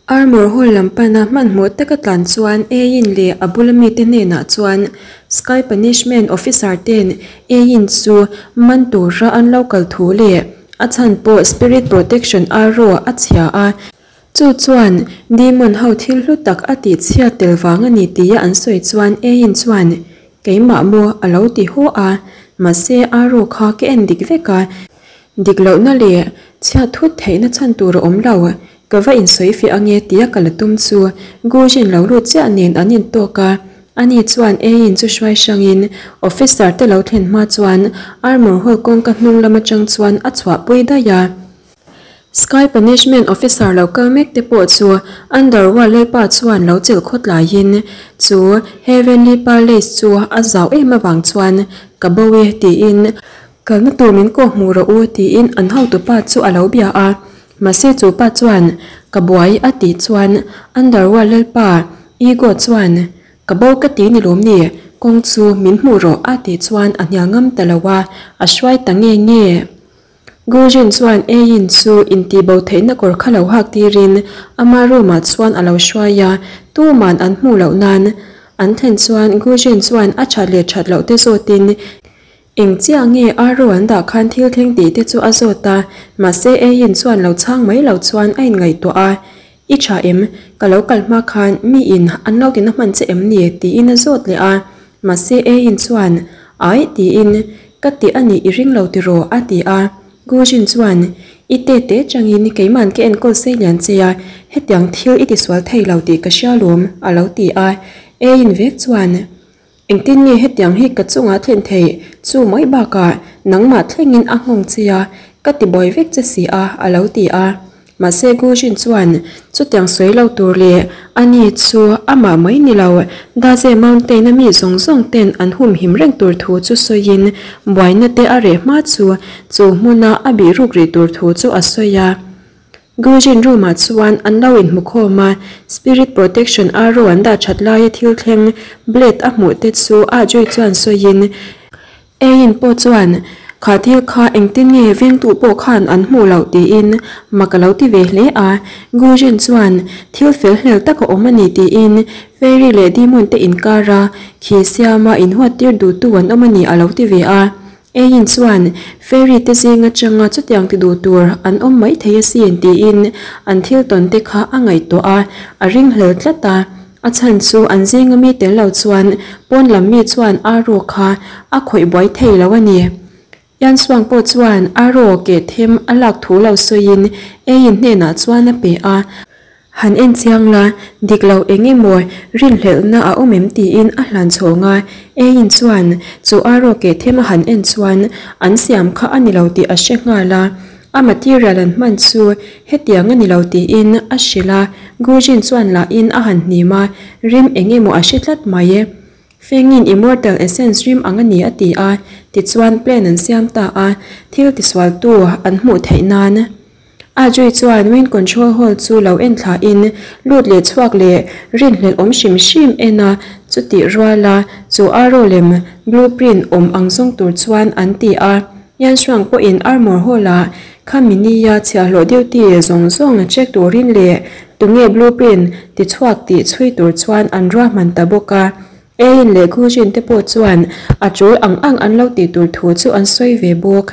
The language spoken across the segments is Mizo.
Armour Hall lam pana hmanhmawh taka tlan chuan Ain leh a bula mite hnenah chuan Sky Punishment Officer ten Ain chu man tura an lo kal thu leh a chhan pawh Spirit Protection Arrow a chhia a, chu chuan Demon ho thil hlu tak a tih chhiat tel vang a ni tia an sawi chuan Ain chuan Keimah maw a lo ti haw a, mahse Arrow kha ka en dik vek a, Dik lohna leh chhiat thut theihna chhan tur a awm lo, ka va insawi fiah ange tia ka la tum chu Gujin lo lut chiah nen an intawk a, ani chuan Ain chu hruai hrangin officer te lo thlen hma chuan Armour Hall kawngka hnung lam atang chuan a chhuahpui daih a. Sky Punishment officer lo kal mek te pawh chu Underworld lalpa chuan lo chelh khawt laiin chu Heavenly Palace chu a zau em avang chuan ka bo e tiin Kalna tur min kawh hmuh rawh u tiin an hotupa chu a lo bia a, mahse chu pa chuan ka buai a tih chuan Underworld lalpa Ego chuan ka bo ka ti ni lawm ni, kawng chu min hmuh rawh a tih chuan a hnial ngam ta lo a, a hruai ta nge nge. Gujin chuan Ayin chu intihbo theihna kawr kha lo hak tirin ama room ah chuan a lo hruai a, tuman an hmuh loh nan an thlen chuan Gujin chuan a that leh that loh te zawtin Eng chiah nge Arrow an dah khan thil thleng tih te chu a zawt a, mahse Ayin chuan lo chhang mai lo chuan a inngaihtuah a, I tha em? Ka lo kal hma khan mi in an lo tina hman che em ni? tiin a zawt leh a, mahse Ayin chuan Aih tiin Ka tih a nih i ring lo tiraw? a ti a, Gujin chuan I te te changin keiman ka enkawl sei lian che a, hetiang thil i tisual thei lo tih ka hria lawm a lo ti a, Ayin vek chuan Engtin nge hetiang hi ka chungah thlen theih? Chu mai bakah nangmah thlengin a nghawng che a, ka ti buai vek che si a, a lo ti a. Mahse Gujin chuan chutiang sawi lo tur leh ani chu amah mai ni lo, Daze Mountain a mi zawng zawng ten an humhim reng tur thu chu sawiin buaina te a reh hma chu chu hmuna a bih ruk rih tur thu chu a sawi a. Gujin room ah chuan an lo inhmu khawm a, Spirit Protection Arrow an dah that laia thil thleng blade a hmuh te chu Ah Joy chuan sawiin, Ain pawh chuan kha thil kha engtin nge vengtu pawh khan an hmuh loh tiin mak a lo ti ve hle a, Gujin chuan thil fel hlel tak a awm a ni tiin Fairy leh Demon te inkara khi siama inhuat tir duhtu an awm a ni a lo ti ve a. Eiin chuan Fairy te zing atanga chutiang ti duh tur an awm mai thei asin tiin an thil tawn te kha a ngaihtuah a, a ringhlel tlat a. A chhan chu an zinga mi tel lo chuan pawn lam mi chuan Arrow kha a khawih buai thei lo a ni. Yansuang pawh chuan Arrow keh them a lak thu lo sawiin Eiin hnenah chuan a pe a. Han en chiang la, dik lo eng emaw rinhlelhna a awm em tiin a hlan chhawng a, Eiin chuan chu arrow keh them a han en chuan an siam kha a ni lo tih a hre nghal a, a material an hman chu hetiang a ni lo tiin a hrilh a, Gujin chuan lahin a han hnim a, rim eng emaw a hre tlat mai. Fengin Immortal Essence rim ang a ni a ti a, tichuan plan an siam ta a, thil tisualtu an hmuh theih nan. Ajay chuan Wind Control Hall chu lo en thlain lut leh chhuak leh rinhlelh awm hrim hrim en a, chutih ruala chu arrow lem blueprint awm ang zawng tur chuan an ti a. Yan Shuang pawhin Armour Hall-ah khami nia chhiahhlawh duty zawng zawng check turin leh tunge blueprint tichhuak tih chhui tur chuan an ruahman ta bawk a. Ain leh Gujin te pawh chuan a tul ang ang an lo tih tur thu chu an sawi ve bawk.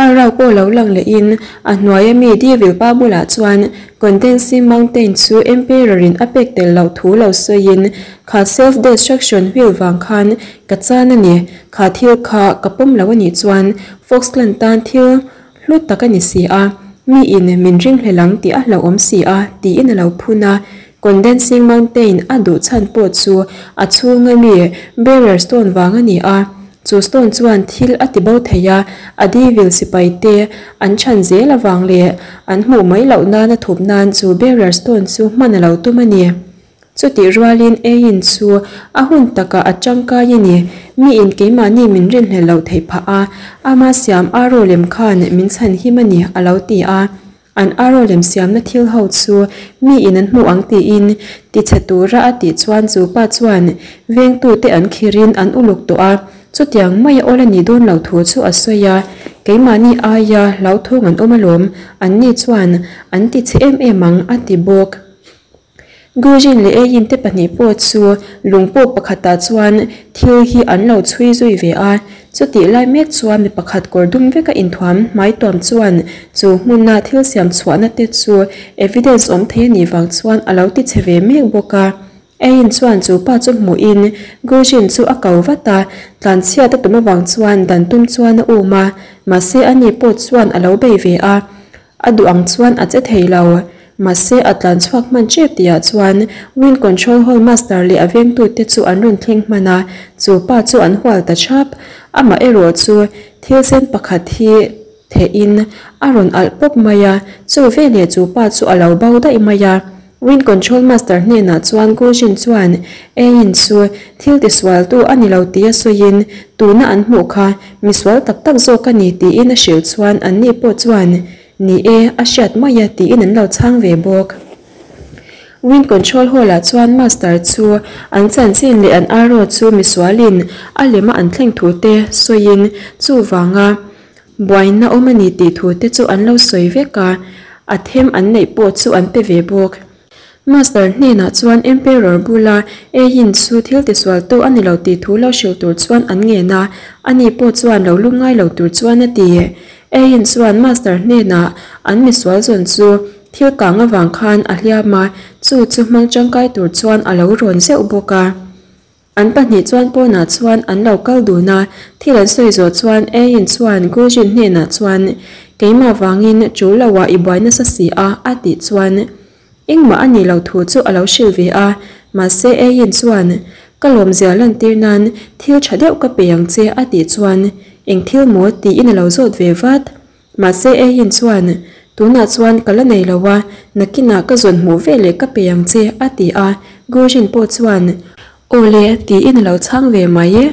A rau pawh lo lang lehin a hnuaia mi Devil pa bulah chuan Condensing Mountain chu Emperor in a pek tel loh thu lo sawiin kha self destruction wheel vang khan ka chan a ni, kha thil kha ka pawm lo a nih chuan Foxland tan thil hlu tak a ni si a, mi in min ringhlel ang tih a hlauhawm si a tiin a lo phun a. Condensing Mountain a duh chhan pawh chu a chhunga mi Barrier Stone vang a ni a. Chu stone chuan thil a ti bo thei a, a devil sipai te an chhan zel avang leh an hmuh mai loh nan a thup nan chu barrier stone chu hman a lo tum a ni. Chutih rualin Ain chu a hun takah a tangkai a ni. Miin keimahni min rinhlelh loh theih phah a, ama siam arrow lem khan min chhan him a ni a lo ti a. An arrow lem siamna thil ho chu mi in an hmu ang tiin ti chhe tura a tih chuan chu pa chuan vengtute an khirin an uluk tawh a, Chutiang maia awl a nih dawn lo thu chu a sawi a, Keimahni aia hlauthawng an awm alawm, anni chuan an ti chhe em em ang a ti bawk. Gujin leh Eiin te pahnih pawh chu lungpawh pakhatah chuan thil hi an lo chhui zui ve a, chutih lai mek chuan mi pakhat kawr dum veka inthuam hmai tuam chuan chu hmuna thil siam chhuahna te chu evidence awm thei a nih vang chuan a lo ti chhe ve mek bawk a. Eiin chuan chu pa chu hmuhin Gujin chu a ko vat a, tlanchhiat a tum avang chuan dan tum chuan a um a, mahse ani pawh chuan a lo bei ve a. A duh ang chuan a che thei lo. Mahse a tlan chhuak hman tep tihah chuan Wind Control Hall Master leh a vengtute chu an rawn thleng hman a, chu pa chu an hual ta thap. Amah erawh chu thil sen pakhat hi thehin a rawn alh pawp mai a, chu veleh chu pa chu a lo bo daih mai a. Wind Control Master hnenah chuan Gujin chuan Ein chu thil tisualtu a ni lo tia sawiin tuna an hmuh kha misual tak tak zawk a ni tiin a hrilh chuan anni pawh chuan Ni e, a hriat mai a tiin an lo chhang ve bawk. Wind Control Hall-ah chuan Master chu an chanchin leh an arrow chu misualin a lema an thleng thu te sawiin chuvanga Buaina awm a ni tih thu te chu an lo sawi vek a, a them an neih pawh chu an pe ve bawk. Master hnenah chuan Emperor bula Eiin chu thil tisual tawh a ni lo tih thu lo hrilh tur chuan an ngen a, ani pawh chuan lo lu ngai lo tur chuan a ti. Eiin chuan Master hnenah an misual zawn chu thil kang avang khan a hliam a, chu chu hmang tangkai tur chuan a lo rawn zeuh bawk a. An pahnih chuan pawnah chuan an lo kal dun a, thil an sawi zawh chuan Eiin chuan Gujin hnenah chuan, Keimah vangin ṭul loah i buai nasa si a, a tih chuan engmah a nih loh thu chu a lo hrilh ve a, mahse Eiin chuan, Ka lawmzia lantir nan thil ṭha deuh ka pe ang che, a tih chuan, Eng thil maw? tiin a lo zawt ve vat. Mahse Eiin chuan, Tunah chuan ka la nei lo a, nakinah ka zawn hmuh ve leh ka pe ang che, a ti a. Gujin pawh chuan, Aw le, tiin a lo chhang ve mai e.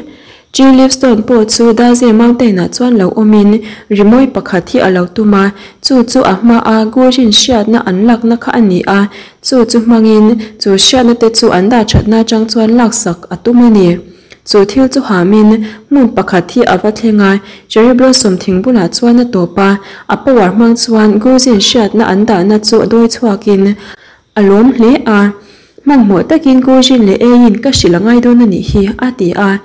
Tree Leaf Stone pawh chu Daze Mountain-ah chuan lo awmin rimawi pakhat hi a lo tum a, chu chu a hmaa Gujin hriatna an lakna kha a ni a, chu chu hmangin chu hriatna te chu an dah thatna atang chuan laksak a tum a ni. Chu thil chu hamin hmun pakhat hi a va thleng a, cherry blossom thing bulah chuan a tawp a, a power hmang chuan Guzin hriatna an dahna chu a dawi chhuakin a lawm hle a. Hmanhmawh takin Guzin leh Eiin ka hrilh a ngai dawn a nih hi, a ti a.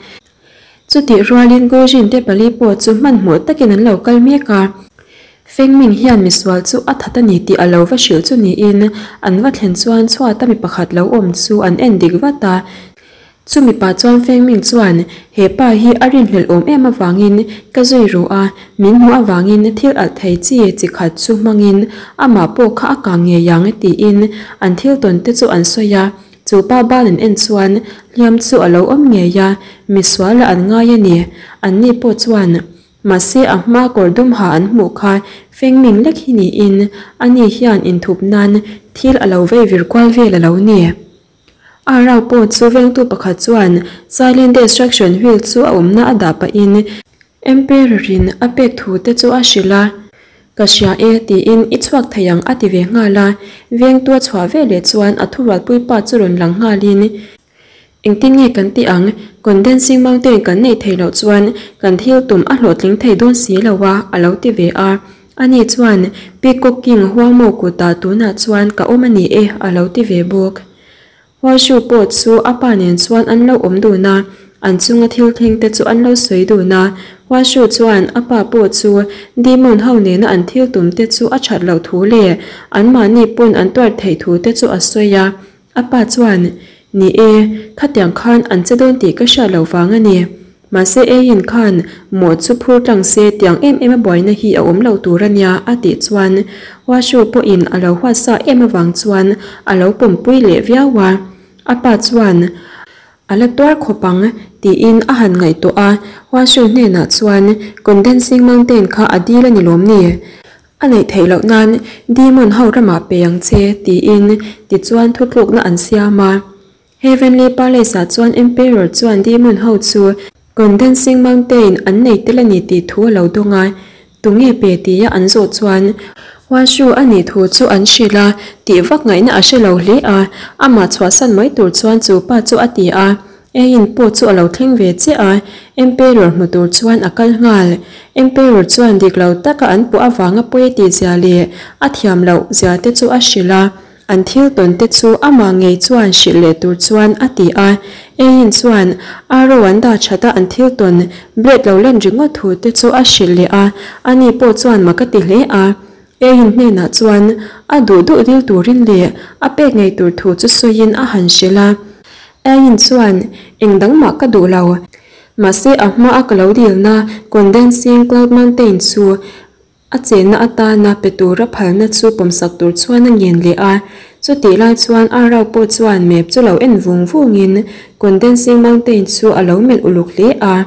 Chutih rualin Guzin te pali pawh chu hmanhmawh takin an lo kal mek a. Fengming hian misual chu a that a ni tih a lo va hrilh chu niin an va thlen chuan chhuata mi pakhat lo awm chu an en dik vat a. Chu mipa chuan Fengming chuan, He pa hi a rinhlelh awm em avangin ka zui ru a, min hmuh avangin thil alh thei chi chi khat chu hmangin amah pawh kha a kang ngei ang tiin an thil tawn te chu an sawi a. Chu pa ban an en chuan hliam chu a lo awm ngei a, misualah an ngai a ni. Anni pawh chuan Mahse a hma kawr dum ha an hmuh kha Fengming lek hi niin ani hian inthup nan thil a lo vei vir kual vel a lo ni. A rau pawh chu vengtu pakhat chuan Silent Destruction Wheel chu a awmna a dah pahin Emperor-in a pek thu te chu a hrilh a, Ka hria e tiin i chhuak thei ang a ti ve nghal a, vengtu a chhuah veleh chuan a thurualpui pa chu rawn lang nghalin Engtin nge kan tih ang, condensing mountain kan neih theih loh chuan kan thil tum a hlawhtling thei dawn si lo a a lo ti ve a. Ani chuan Peacock King Huangmo kutah tunah chuan ka awm a ni e a lo ti ve bawk. Huashu pawh chu a pa nen chuan an lo awm dun a, an chunga thil thleng te chu an lo sawi dun a. Huashu chuan a pa pawh chu demon ho nena an thil tum te chu a that loh thu leh anmahni pawn an tuar theih thu te chu a sawi a. A pa chuan, Ni e, khatiang khan an che dawn tih ka hriat loh vang a ni. Mahse Eiin khan mawh chu phur tlang se tiang em em a buaina hi a awm lo tur a nia a tih chuan Huashu pawhin a lo huatsa em avang chuan a lo pawmpui leh viau a. A pa chuan, A la tuar khawp ang tiin a han ngaihtuah a, Huashu hnenah chuan Condensing Mountain kha a dil a ni lawm ni? A neih theih loh nan Demon ho ramah pe ang che tiin tichuan thutlukna an siam a. Heavenly Palace ah chuan Emperor chuan Demon ho chu Condensing Mountain an nei tel a ni tih thu a lo dawng a, tunge pe tia an zawh chuan Huashu a nih thu chu an hrilh a, tih vak ngaihna a hre lo hle a, amah chhuahsan mai tur chuan chu pa chu a ti a. Eiin pawh chu a lo thleng ve chiah a, Emperor hmu tur chuan a kal nghal. Emperor chuan dik lo taka an puh avanga pawi a tih zia leh a thiam loh zia te chu a hrilh a, an thil tawn te chu amah ngei chuan hrilh leh tur chuan a ti a. Eiin chuan Arrow an dah that a an thil tawn blade lo lan ringawt thu te chu a hrilh leh a, ani pawh chuan mak a ti hle a. Eiin hnenah chuan a duh duh dil turin leh a pek ngei tur thu chu sawiin a han hrilh a. Eiin chuan, Eng dang mah ka duh lo. Mahse a hma a ka lo dilna Condensing Cloud Mountain chu a chenna atana pe tura phalna chu pawmsak tur chuan a ngen leh a. Chutih lai chuan Arau pawh chuan map chu lo en vung vungin Condensing Mountain chu a lo melh uluk hle a.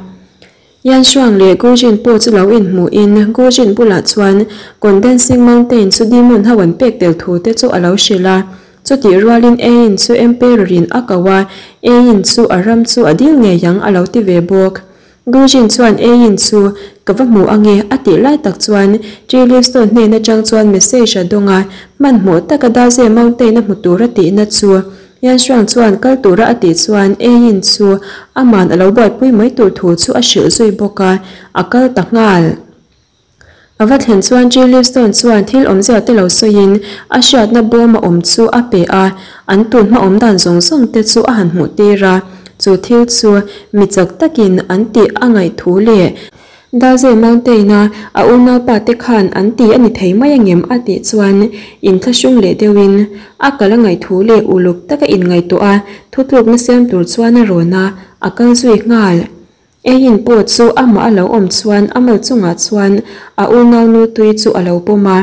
Yan Shuang leh Gu Jin pawh chu lo inhmuhin Gu Jin bulah chuan Condensing Mountain chu Demon ho an pek tel thu te chu a lo hrilh a. Chutih rualin Ein chu Emperor in a ko a, Ein chu a ram chu a dil ngei ang a lo ti ve bawk. Gu Jin chuan Ein chu ka va hmu ange a tih lai tak chuan Tree Leaf Stone hnen atang chuan message a dawng a, hmanhmawh taka Daze Mountain a hmu tur a tihna chu Yan Shuang chuan kal tura a tih chuan Eiin chu aman a lo buaipui mai tur thu chu a hrilh zui bawk a, a kal ta nghal. A va thlen chuan Jill Livestone chuan thil awmzia te lo sawiin a hriatna bawm a awm chu a pe a, an tun hma awm dan zawng zawng te chu a han hmuh tir a, chu thil chu mi chak takin an tih a ngaih thu leh Daze Mountain-a a unaupa te khan an ti a ni thei mai angem a tih chuan inthlahrung leh deuhin a kal a ngaih thu leh uluk taka inngaihtuah a thutlukna siam tur chuan a rawn a, a kal zui nghal. Eiin pawh chu amah a lo awm chuan a mal chungah chuan a unaunu tui chu a lo pawm a.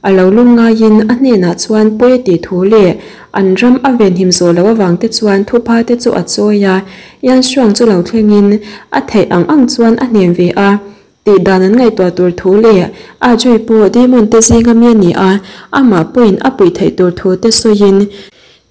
A lo lum ngaiin a hnenah chuan pawi a tih thu leh an ram a venhim zawh loh avang te chuan thupha te chu a chawi a, Yan Shuang chu lo thlengin a theih ang ang chuan a hnem ve a, tih dan an ngaihtuah tur thu leh a Jui pawh demon te zinga mi a ni a, amah pawhin a puih theih tur thu te sawiin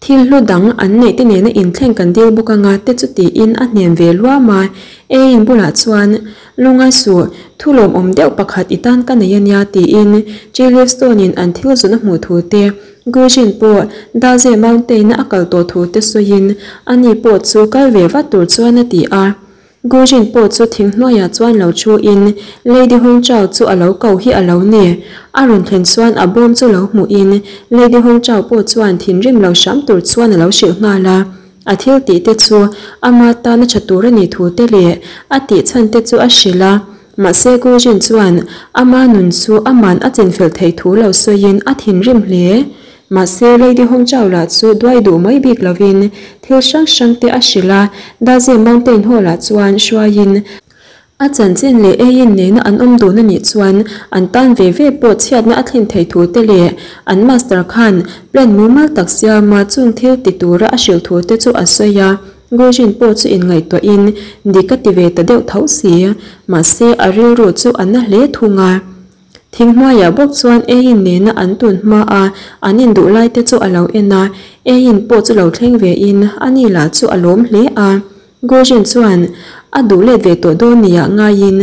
Thil hlu dang an neih te nena inthleng kan dil bawk anga te chu tiin a hnem ve luam a, Eiin bulah chuan, Lungai suh, thu lawmawm deuh pakhat i tan ka nei ania tiin Tree Leaf Stone in an thil zun a hmuh thu te, Gujin pawh Daze Mountain a a kal tawh thu te sawiin ani pawh chu kal ve vat tur chuan a ti a. Gujin pawh chu thing hnuaiah chuan lo thu in Lady Hong Chao chu a lo ko hi a lo ni. A rawn thlen chuan a bawm chu lo hmuh in Lady Hong Chao pawh chuan thinrim lo hram tur chuan a lo hrilh nghal a. A thil tih te chu ama tan a tha tur a nih thu te leh a tih chhan te chu a hrilh a. Mahse Gujin chuan ama nun chu aman a chinfel theih thu lo sawiin a thinrim hle. Mahse, Lady Hong Chao lah chu duai duh mai bik lovin thil hrang hrang te a hrilh a, Daze Mountain Hall ah chuan hruaiin a chanchin leh eiin nena an awm dun a nih chuan an tan ve ve pawh chhiatna a thlen thei thu te leh an master khan plan mumal tak siama chung thil ti tura a hrilh thu te chu a sawi a, Gujin pawh chu inngaihtuahin dik a ti ve ta deuh tho si. Mahse, a rilru chu a na hle thung a. Thing hnuaiah bawk chuan Eiin nena an tun hma a, an induh lai te chu a lo en a, Eiin pawh chu lo thleng ve in a ni lah chu a lawm hle a. Gujin chuan a duh let ve tawh dawn nia ngaiin.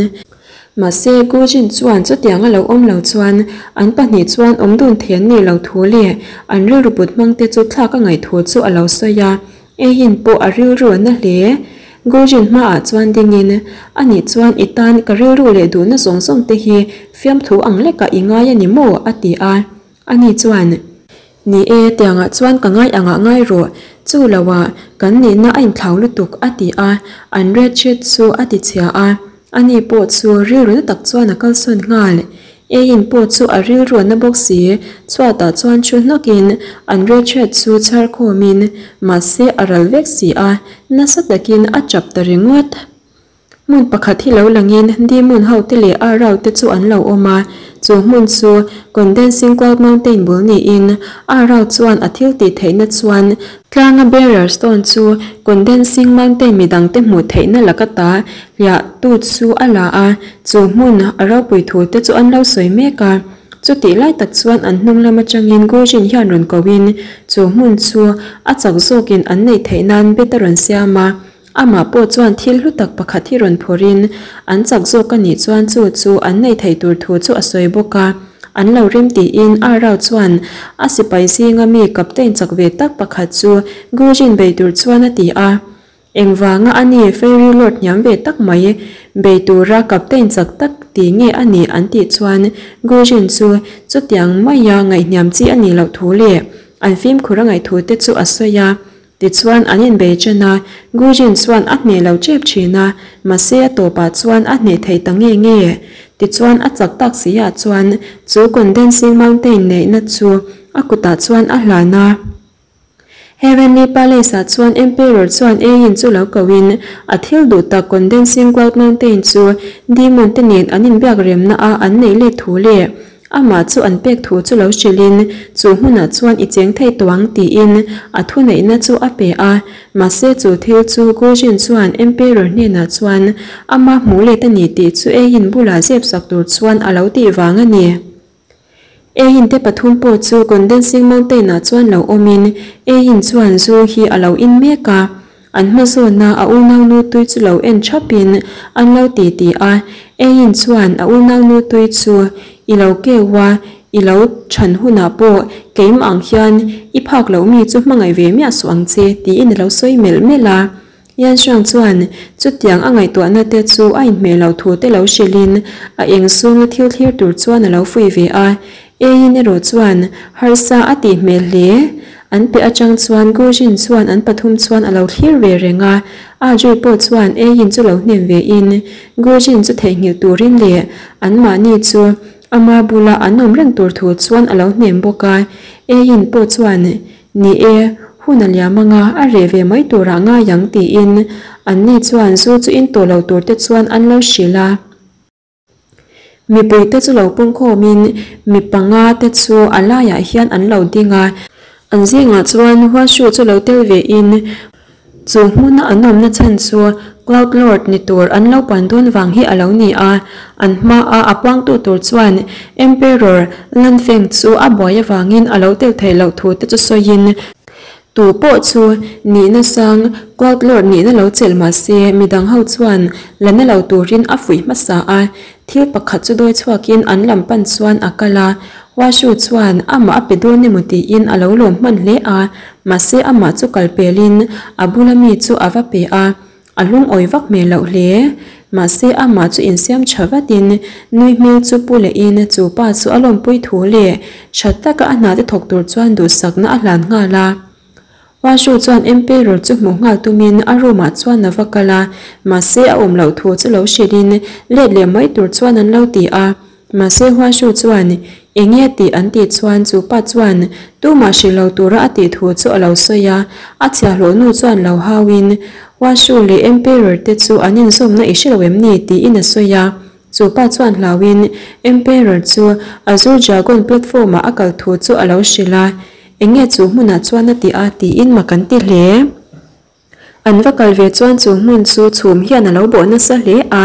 Mahse Gujin chuan chutiang a lo awm lo chuan an pahnih chuan awm dun thei an nih lo thu leh an rilru put hmang te chu thlak a ngaih thu chu a lo sawi a. Eiin pawh a rilru a na hle. Gurjin hmaah chuan dingin, Anih chuan i tan ka rilru leh duhna zawng zawng te hi fiamthu ang lekah i ngai a ni maw? a ti a. Ani chuan, Ni e, tiangah chuan ka ngai angah ngai rawh, chu loah kan nihna a inthlau lutuk, a ti a. An red sheet chu a ti chhia a. Ani pawh chu rilru na tak chuan a kalsawn nghal. Eiin pawh chu a rilru a na bawk si, chhuatah chuan thu hnawkin an red-thread chu chhar khawmin mahse a ral vek si a, nasa takin a chap ta ringawt. Hmun pakhat hi lo langin Demon ho te leh Arau te chu an lo awm a, chu hmun chu Condensing Cloud Mountain bul niin Arau chuan a thil tih theihna chuan Tlanga Barrier Stone chu Condensing Mountain midangte hmuh theihna laka ta hliah tu chu a la a, chu hmun a ropui thu te chu an lo sawi mek a. Chutih lai tak chuan an hnung lam atangin Gujin hian rawn koin chu hmun chu a chak zawkin an neih theih nan bet a rawn siam a. Amah pawh chuan thil hlu tak pakhat hi rawn phawrhin an chak zawk a nih chuan chu chu an nei thei tur thu chu a sawi bawk a. An lo rem tiin Arau chuan a sipai zinga mi captain chak ve tak pakhat chu Gujin bei tur chuan a ti a. Engvanga a ni Fairy Lord hniam ve tak mai bei tura Captain chak tak ti nge a nih an tih chuan Gujin chu chutiang maia ngaihhniam chi a nih loh thu leh an fimkhur a ngaih thu te chu a sawi a. Tichuan an inbei ṭan a, Gujin chuan a hneh lo ṭep ṭhin a, mahse a tawpah chuan a hneh thei ta nge nge. Tichuan a chak tak si ah chuan chu Condensing Mountain neihna chu a kutah chuan a hlan a. Heavenly Palace ah chuan Emperor chuan Ayin chu lo ko in a thil duh tak Condensing Cloud Mountain chu Demon te nen an inbiak remna a an neih let thu leh amah chu an pek thu chu lo hrilh in chu hmunah chuan i cheng thei tawh ang tiin a thuneihna chu a pe a. Mahse chu thil chu Gujin chuan Emperor hnenah chuan ama hmuh let a ni tih chu Ayin bulah zep sak tur chuan a lo tih vang a ni. Eiin te pathum pawh chu Condensing Mountain ah chuan lo awmin Eiin chuan zu hi a lo in mek a, an hma zawna a unaunu tui chu lo en thapin an lo ti ti a. Eiin chuan a unaunu tui chu I lo keu a, i lo chhan hunah pawh keimah ang hian i phak loh mi chu hmangaih ve miah suh ang che tiin a lo sawi melh melh a. Yanxiang chuan chutiang a ngaihtuahna te chu a inhmeh loh thu te lo hrilhin a eng zawnga thil thlir tur chuan a lo fuih ve a. Eiin erawh chuan harsa a tih hmel hle. An piah atang chuan Gujin chuan an pathum chuan a lo thlir ve reng a. A Jui pawh chuan Eiin chu lo hnem ve in Gujin chu theihnghilh turin leh anmahni chu ama bula an awm reng tur thu chuan a lo hnem bawk a. Eiin pawh chuan Ni e, hun a liam anga a reh ve mai turah ngai ang tiin anni chuan zu chu in tawh lo tur te chuan an lo hrilh a. Mipui te chu lo pungkhawmin mi panga te chu a laiah hian an lo ding a, an zingah chuan Huashu chu lo tel ve in Chu hmuna an awmna chhan chu Cloud Lord ni tur an lo pan dawn vang hi a lo ni a, an hmaa a puangtu tur chuan Emperor Lanfeng chu a buai avangin a lo tel theih loh thu te chu sawiin, tu pawh chu nihna sang Cloud Lord nihna lo chelh mah se midang ho chuan la na lo turin a fuih hmasa a, thil pakhat chu dawi chhuakin an lam pan chuan a kal a, Washu chuan amah a pe dawn emaw tiin a lo lawm hman hle a, mahse amah chu kal pelin a bula mi chu a va pe a, a lungawi vak hmel loh hle. Mahse amah chu insiam tha vatin nui hmel chu pu lehin chu pa chu a lawmpui thu leh tha taka a hnate thawk tur chuan duhsakna a hlan nghal a. Washu chuan Emperor chu hmuh nghal tumin a room ah chuan a va kal a, mahse a awm loh thu chu lo hrilhin let leh mai tur chuan an lo ti a. Mahse Huashu chuan enge tih an tih chuan chu pa chuan tumah hrilh lo tura a tih thu chu a lo sawi a, a chhiahhlawh nu chuan lo hauin Huashu leh Emperor te chu an inzawmna i hre lo em ni tiin a sawi a. Chu pa chuan hlauin Emperor chu Azure Dragon platform ah a kal thu chu a lo hrilh a. Enge chu hmunah chuan a ti a tiin mak an ti hle. An va kal ve chuan chu hmun chu chhum hian a lo bawh nasa hle a,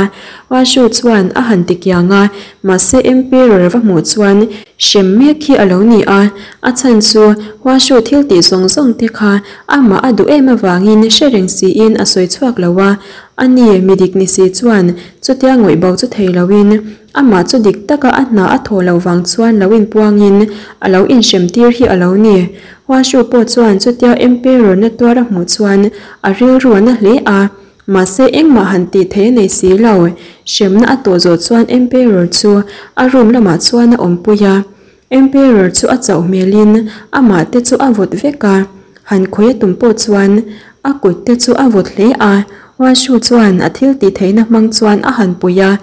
Washu chuan a han ti kiang a, mahse Emperor va hmuh chuan hrem mek hi a lo ni a, a chhan chu Washu thil tih zawng zawng te kha amah a duh em avangin hre reng siin a sawi chhuak lo a, ani mi dik ni si chuan chutia ngawih bo chu thei loin Amah chu dik taka a hna a thawh loh vang chuan lo inpuangin a lo inhrem tir hi a lo ni. Huashu pawh chuan chutia Emperor na tuar a hmuh chuan a rilru a na hle a, mahse engmah han tih thei a nei si lo. Hremna a tawh zawh chuan Emperor chu a room lamah chuan a awmpui a. Emperor chu a chauh hmelin amah te chu a vawt vek a, han khawi a tum pawh chuan a kut te chu a vawt hle a. Huashu chuan a thil tih theihna hmang chuan a han pui a.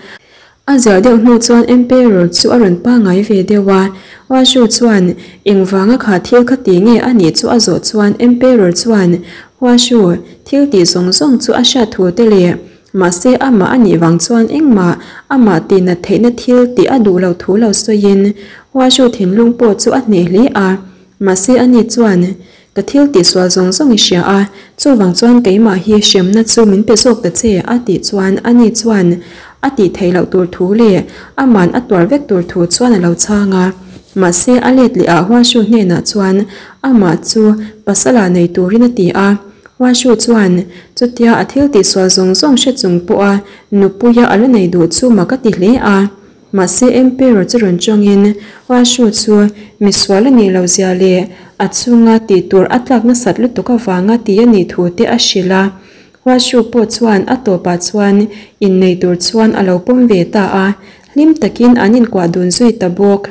A ziah deuh hnu chuan Emperor chu a rawn pangai ve deuh a, Huashu chuan engvanga kha thil kha ti nge a nih chu a zawh chuan Emperor chuan Huashu thil tih zawng zawng chu a hriat thu te leh mahse amah a nih vang chuan engmah amah tihnat theihna thil tih a duh lo thu lo sawiin Huashu thinlung pawh chu a hneh hle a, mahse ani chuan Ka thil tihsual zawng zawng i hria a, chuvang chuan keimah hi hremna chu min pe zawk ta che a tih chuan ani chuan a tih theih loh tur thu leh aman a tuar vek tur thu chuan a lo chhang a. Mahse a let leh ah Huashu hnenah chuan amah chu pasala nei turin a ti a. Huashu chuan chutia a thil tihsual zawng zawng hre chung pawha nupuia a la nei duh chu mak a ti hle a. Mahse Emperor chu rawn tawngin Washu chu misual a nih loh zia leh a chunga tih tur a tlak nasat lutuk avanga ti a nih thu te a hrilh a. Huashu pawh chuan a tawpah chuan innei tur chuan a lo pawm ve ta a, hlim takin an inkuah dun zui ta bawk.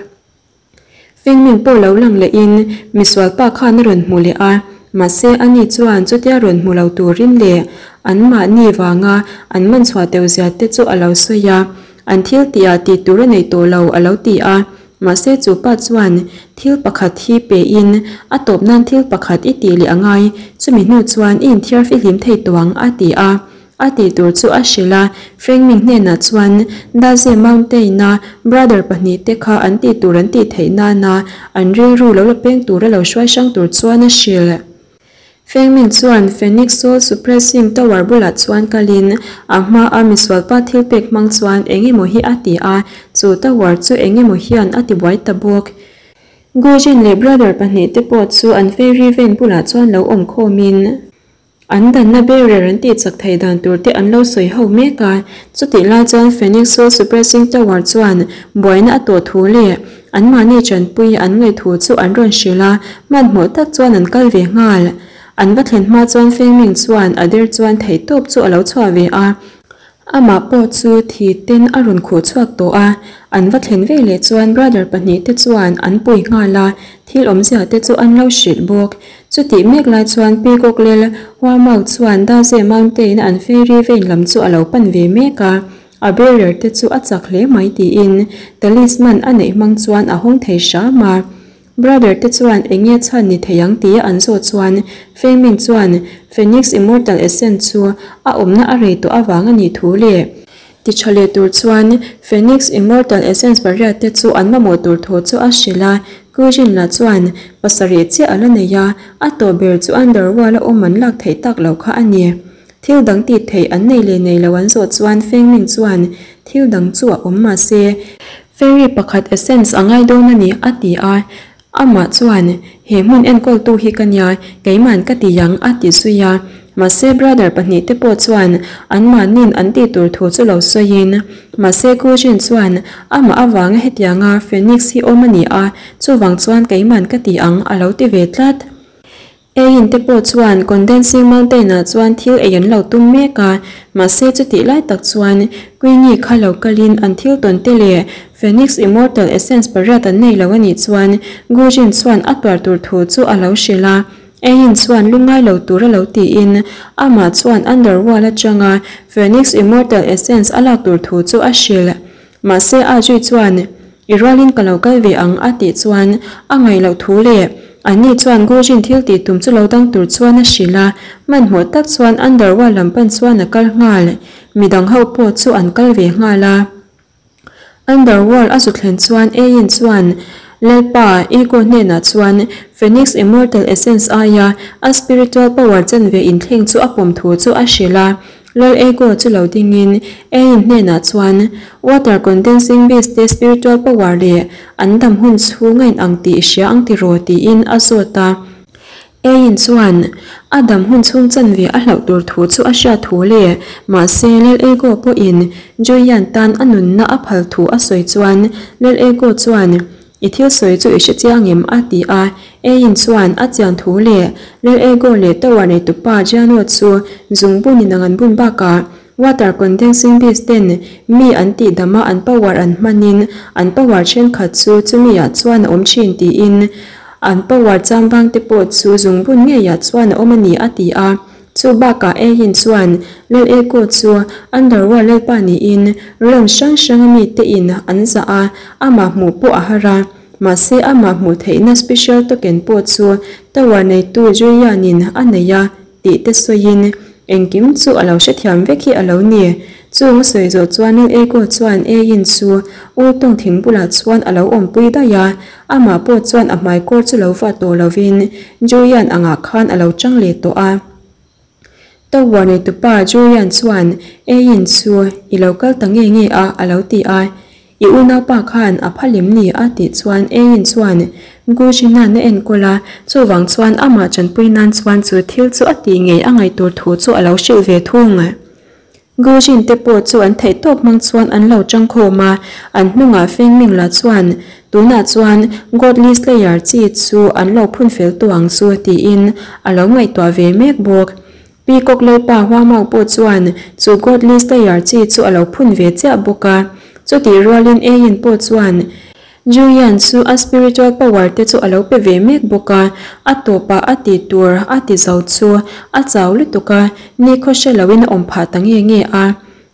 Fengming pawh lo lang lehin misual pa khan a rawn hmu leh a, mahse ani chuan chutia rawn hmu lo turin leh anmahni vanga an man chhuah teuh zia te chu a lo sawi a, an thil tihah tih tur a nei tawh lo a lo ti a, mahse chu pa chuan thil pakhat hi pe in a tawp nan thil pakhat i tih leh a ngai, chumi hnu chuan i inthiar fihlim thei tawh ang a ti a. A tih tur chu a hrilh a, Fengming hnenah chuan Daze Mountain-a brother pahnihte kha an tih tur an tih theih nana an rilru lo la peng tura lo hruai hrang tur chuan a hrilh. Fengming chuan Phoenix Soul Suppressing Tower bulah chuan kalin a hmaa misualpa thil pek hmang chuan eng emaw hi a ti a, chu tower chu eng emaw hian a tibuai ta bawk. Gujin leh brother pahnihte pawh chu an fairy vein bulah chuan lo awm khawmin, An danna barrier an tih chak theih dan tur te an lo sawi ho mek a, chutih lai chuan Phoenix Soul Suppressing Tower chuan buaina a tawh thu leh anmahni tanpui an ngaih thu chu an rawn hrilh a, hmanhmawh tak chuan an kal ve nghal. An va thlen hma chuan Feng Ming chuan a der chuan theihtawp chu a lo chhuah ve a, Amah pawh chu thi ten a rawn khuh chhuak tawh a, an va thlen ve leh chuan brother pahnihte chuan an pui nghal a, thil awmzia te chu an lo hrilh bawk. Chutih mek lai chuan Peacock lel Hua Mau chuan Daze Mountain a an fairy vein lam chu a lo pan ve mek a, a barrier te chu a chak hle mai tiin talisman a neih hmang chuan a hawng thei hram a. Brother te chuan eng nge chhan ni thei ang tia an zawh chuan Fei Ming chuan Phoenix Immortal Essence chu a awmna a rei tawh avang a nih thu leh ti tha leh tur chuan Phoenix Immortal Essence pariat te chu an mamawh tur thu chu a hrilh a, Kujin lah chuan pasarih chiah a la nei a, a tawh ber chu Underworld a awm an lak theih tak loh kha a ni. Thil dang tih theih an nei leh nei lo an zawh chuan Feng Ming chuan thil dang chu a awm mahse Fairy pakhat essence a ngai dawn a ni a ti a, amah chuan he hmun enkawltu hi ka nia keiman ka ti ang a ti zui a, mahse brother pahnih te pawh chuan anmahnin an tih tur thu chu lo sawiin mahse Kujin chuan amah avanga hetianga Phoenix hi awm a ni a chuvang chuan keiman ka ti ang a lo ti ve tlat. Eiin te pawh chuan Condensing Mountain ah chuan thil ei an lo tum mek a, mahse chutih lai tak chuan Queenie kha lo kalin an thil tawn te leh Phoenix Immortal Essence pariat an nei lo anih chuan Gujin chuan a tuar tur thu chu a lo hrilh a. Eiin chuan lungngai lo tur a lo tiin amah chuan Underworld atanga Phoenix Immortal Essence a lak tur thu chu a hrilh. Mahse Ajay chuan, I rualin ka lo kal ve ang a tih chuan a ngaih loh thu leh anni chuan Gujin thil tih tum chu lo dang tur chuan a hrilh a, hmanhmawh tak chuan Underworld lam pan chuan a kal nghal. Midang ho pawh chu an kal ve nghal a. Underworld a zu thlen chuan Ayin chuan Lalpa Ego hnenah chuan Phoenix Immortal Essence aia a spiritual power chanve inthleng chu a pawm thu chu a hrilh a. Lal Ego chu lo dingin Ain hnenah chuan Water Condensing Beast te spiritual power leh an dam hun chhung a inang tih i hria ang tiraw tiin a zawt a. Ain chuan a dam hun chhung chanve a hlauh tur thu chu a hriat thu leh mahse Lal Ego pawhin Joian tan a nunna a phal thu a sawi chuan Lal Ego chuan I thil sawi chu i hre chiang em? a ti a. Eiin chuan a chian thu leh Lal Ego leh tower neitupa Giano chu zungbunin ang an bun bakah water condensing beast ten mi an tihdam a an power an hmanin an power thenkhat chu chumi ah chuan a awm thin tiin an power chambang te pawh chu zungbun ngeiah chuan a awm a ni a ti a. Chu bakah Eiin chuan Lal Ego chu Underworld lalpa niin realm hrang hranga mite in an zah a, amah hmuh pawh a har a. Mahse amah hmuh theihna special token pawh chu tower neitu Julian-in a nei a tih te sawiin engkim chu a lo hrethiam vek hi a lo ni. Chung a sawi zawh chuan Lal Ego chuan Eiin chu Ultawng thing bulah chuan a lo awmpui daih a, amah pawh chuan a hmaikawr chu lo vah tawh lovin Julian angah khan a lo chang leh tawh a. Tower neitupa Julian chuan Eiin chu i lo kal ta nge nge a a lo ti a. I unaupa khan a pha lem ni a tih chuan Eiin chuan Gujina'n a enkawl a, chuvang chuan amah tanpui nan chuan chu thil chu a tih ngei a ngaih tur thu chu a lo hrilh ve thung. Gujin te pawh chu an theihtawp hmang chuan an lo tangkhawm a, an hnungah Feng Ming lah chuan tunah chuan Godly Slayer chi chu an lo phun fel tawh ang chu tiin a lo ngaihtuah ve mek bawk. Peacock Lalpa Huamau pawh chuan chu Godly Slayer chi chu a lo phun ve chiah bawk a. Chutih rualin Ayin pawh chuan Julian chu a spiritual power te chu a lo pe ve mek bawk a, a tawpah a tih tur a ti zo chu a chau lutuk a, nikhaw hre loin a awm phah ta nge nge a.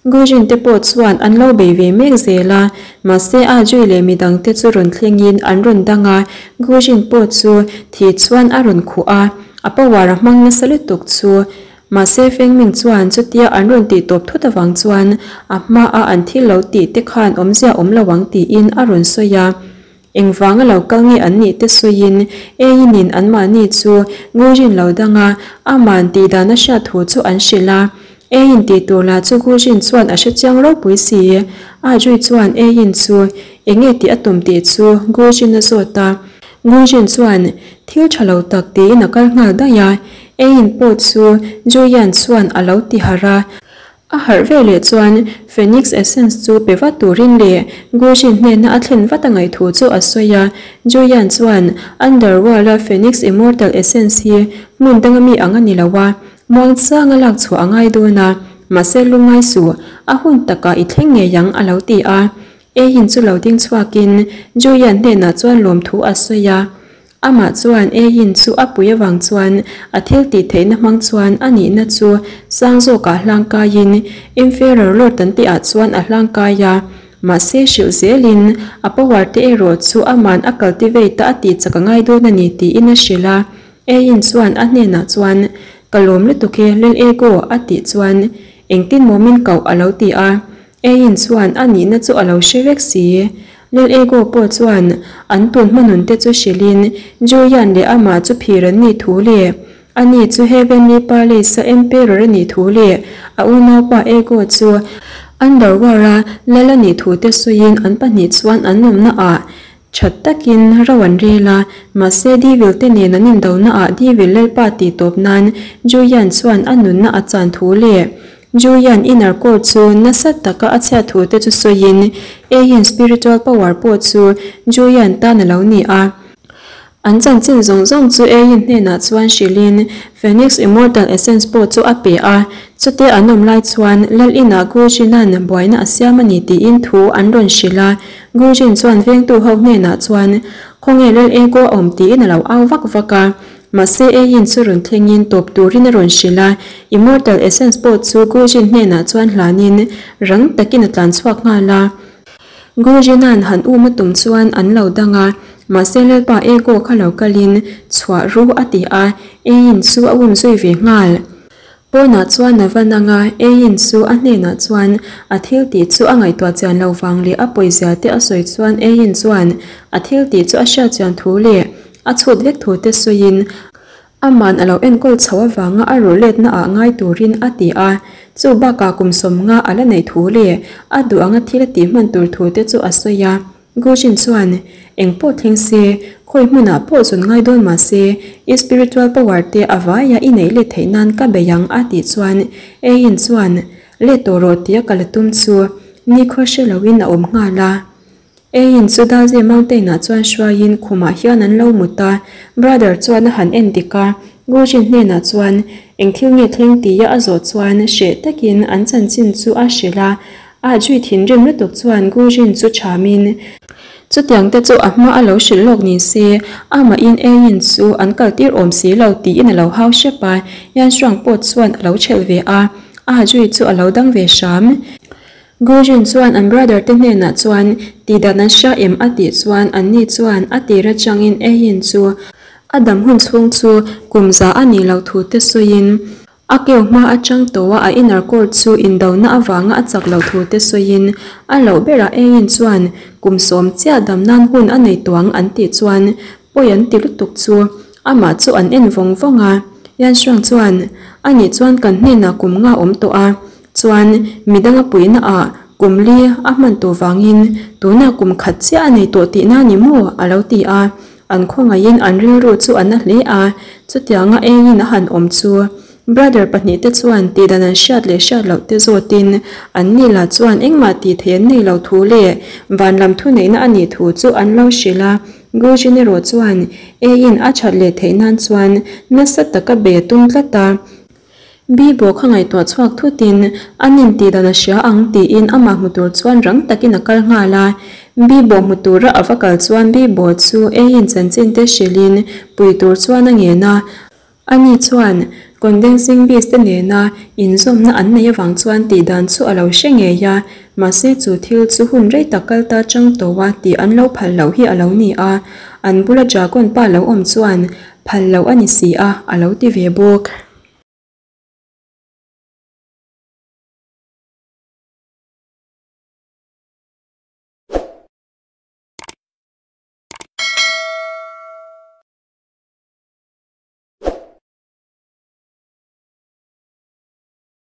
Gujin te pawh chuan an lo bei ve mek zel a, mahse a Jui leh midang te chu rawn thlengin an rawn dang a, Gujin pawh chu thi chuan a rawn khuh a, a power a hmang nasa lutuk chu Mahse Fengming chuan chutia an rawn tih tawp thut avang chuan a hmaa an thil lo tih te khan awmzia awm lo ang tiin a rawn sawi a. Engvanga lo kal nge an nih te sawiin Eiinin anmahni chu Gujin lo danga aman tih dan a hriat thu chu an hrilh a. Eiin tih tur lah chu Gujin chuan a hrechiang ropui si. A Jui chuan Eiin chu enge tih a tum tih chu Gujin a zawt a. Gujin chuan thil tha lo tak tiin a kal nghal daih a. Eiin pawh chu Julian chuan a lo ti harh a. A harh ve leh chuan Phoenix Essence chu pe vat turin leh Gujin hnena a thlen vat a ngaih thu chu a sawi a. Julian chuan Underworld-a Phoenix Immortal Essence hi hmun danga mi ang a ni lo a, muangchanga lak chhuah a ngai dawn a, mahse lungngai suh, a hun takah i thleng ngei ang a lo ti a. Eiin chu lo ding chhuakin Julian hnenah chuan lawmthu a sawi a. Amah chuan Eiin chu a pui avang chuan a thil tih theihna hmang chuan a nihna chu sang zawkah hlang kaiin Inferior Lord an tihah chuan a hlang kai a, mahse hrilh zelin a power te erawh chu aman a cultivate a a tih chak a ngai dawn a ni tiin a hrilh a. Eiin chuan a hnenah chuan, Ka lawm lutuk e Lil Ego a tih chuan engtin maw min koh a lo ti a. Eiin chuan a nihna chu a lo hre vek si. Lil Ego pawh chuan an tun hmanun te chu hrilhin Julian leh amah chu phir an nih thu leh ani chu Heavenly Palace-a Emperor a nih thu leh a unaupa Ego chu Underworld-a lal a nih thu te sawiin an pahnih chuan an awmna ah tha takin ro an rel a. Mahse Devil te nen an indona ah Devil lalpa tih tawp nan Julian chuan a nunna a chan thu leh Julian inner core chu nasa taka a chhiat thu te chu sawiin Eiin spiritual power pawh chu Julian tan a lo ni a. An chanchin zawng zawng chu Eiin hnenah chuan hrilhin Phoenix Immortal Essence pawh chu a pe a. Chute an awm lai chuan Lal inah Gujin-a'n buaina a siam a ni tiin thu an rawn hrilh a. Gujin chuan vengtu ho hnenah chuan Khawnge Lal Ego a awm tiin a lo au vak vak a. Mahse Eiin chu rawn thlengin tawp turin a rawn hrilh a, Immortal Essence pawh chu Gujin hnenah chuan hlanin rang takin a tlan chhuak nghal a. Gujin-a'n han um a tum chuan an lo dang a, mahse Lalpa Ego kha lo kalin chhuah ru a ti a, Eiin chu a um zui ve nghal. Pawnah chuan a va nang a, Eiin chu a hnenah chuan a thil tih chu a ngaihtuah chian lo vang leh a pawizia te a sawi chuan Eiin chuan a thil tih chu a hriat chian thu leh a chhut vek thu te sawiin aman a lo enkawl chho avanga a ruh letna ah ngai turin a ti a, chu bakah kum sawmnga a la neih thu leh a duh anga thil a tih hman tur thu te chu a sawi a. Gujin chuan, Eng pawh thleng se, khawi hmunah pawh zun ngai dawn mah se, i spiritual power te a vaia i neih let theih nan ka bei ang a tih chuan Eiin chuan, Let tawh rawh tia ka la tum chu nikhaw hre loin a awm nghal a. Eiin chu Daze Mountain ah chuan hruaiin khumah hian an lo mut a, brother chuan a han en dik a, Gujin hnenah chuan eng thil nge thleng tia a zawh chuan hreh takin an chanchin chu a hrilh a, A zui thinrim lutuk chuan Gujin chu chhamin, Chutiang te chu a hma a lo hrilh lawk ni se, amahin Eiin chu an kaltir awm si lo tiin a lo hau hrep a, Yansuang pawh chuan a lo chelh ve a, a zui chu a lo dang ve hram. Gujin chuan an brother te hnenah chuan tihdan an hria em a tih chuan anni chuan a tir atangin Eiin chu a dam hun chhung chu kum za a nih loh thu te sawiin, A keu hma atang tawha a inner core chu indona avanga a chak loh thu te sawiin a loh berah Eiin chuan kum sawm chiah dam nan hun a nei tuang an tih chuan pawi an ti lutuk chu amah chu an en vawng vawng a. Yansuang chuan anih chuan kan hnenah kum nga awm tawh a chuan midang a puihna ah kum li a hman tawh vangin tunah kum khat chiah a nei tawh tihna ni maw a lo ti a. An khawngaihin an rilru chu a na hle a, chutianga eiin a han awm chu. Brother pahnihte chuan tihdan an hriat leh hriat loh te zawtin an ni lah chuan engmah tih theih an nei lo thu leh van lam thuneihna a nih thu chu an lo hrilh a. Gujin erawh chuan eiin a that leh theih nan chuan nasa taka be a tum tlat a. Bibo kha ngaihtuah chhuak thutin an intih dan a hria ang tiin amah hmu tur chuan rang takin a kal nghal a. Bibo hmu tura a va kal chuan Bibo chu eiin chanchin te hrilhin pui tur chuan a ngen a. Ani chuan condensing bees te nena inzawmna an neih avang chuan tih dan chu a lo hre ngei a, mahse chu thil chu hun rei tak kal ta chang tawh a tih an lo phal loh hi a lo ni a, an bula dragon pa lo awm chuan phal loh a ni si a, a lo ti ve bawk.